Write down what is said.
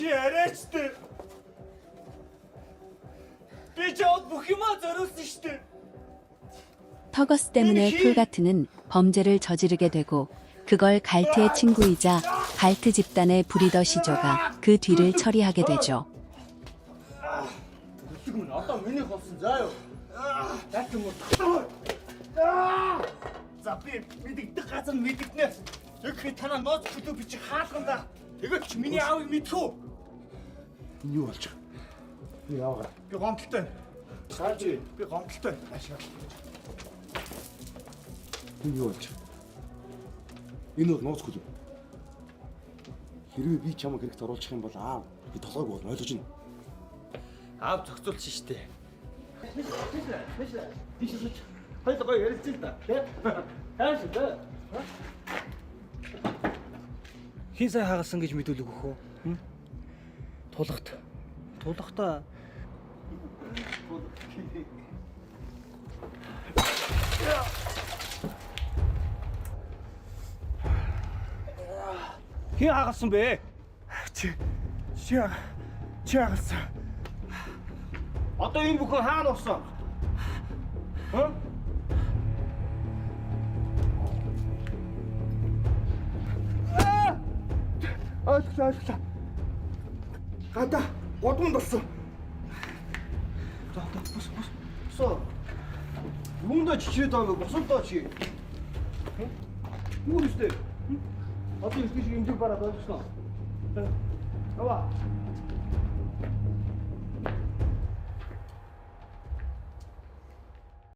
Чи арайч дээ. Би чамд бүх юмаа зориулсан шүү дээ. 터거스 때문에 톨가트는 범죄를 저지르게 되고 그걸 갈트의 친구이자 갈트 집단의 breeder 시조가 그 뒤를 처리하게 되죠. Тэгмэн одоо миний болсон заа юу. Яг юм уу? За би мэдэгдэх газар мэдэгдэнэ. Яг би танаа нууц хөдөө би чи хаалганда. Тэгээд чи миний аавыг мэдхүү. Энэ юу болж байгаа? Би яваа. Би гомдолтой. Сааж Би гомдолтой. энэ юу болж байгаа? Энэ бол нууц хөл. Хэрвээ би чамайг хэрэгт оруулах юм бол аав би толгойг бол ойлгож байна. Аав зохицуулчих штэ. Тийш сууч. Хоёул гоё ярилцъя л да. Тэ? Тааш да. Хин сайн хагалсан гэж мэдүүлэг өгөх үү? Хм? Тулахт. Тулахта Хин хагалсан бэ? Чи чи чи хагалсан. Одоо энэ бүхэн хаана болсон? Хм? Ойлголоо ойлголоо. Гадаа гудамд болсон. За одоо бус бус. Босоо. Юундаа чичрээд байгаа юм бэ? Босоо доо чи. Хм? Юу юм бэ? Одоо их шиг имжиг бараад ойлгосноо. Аваа.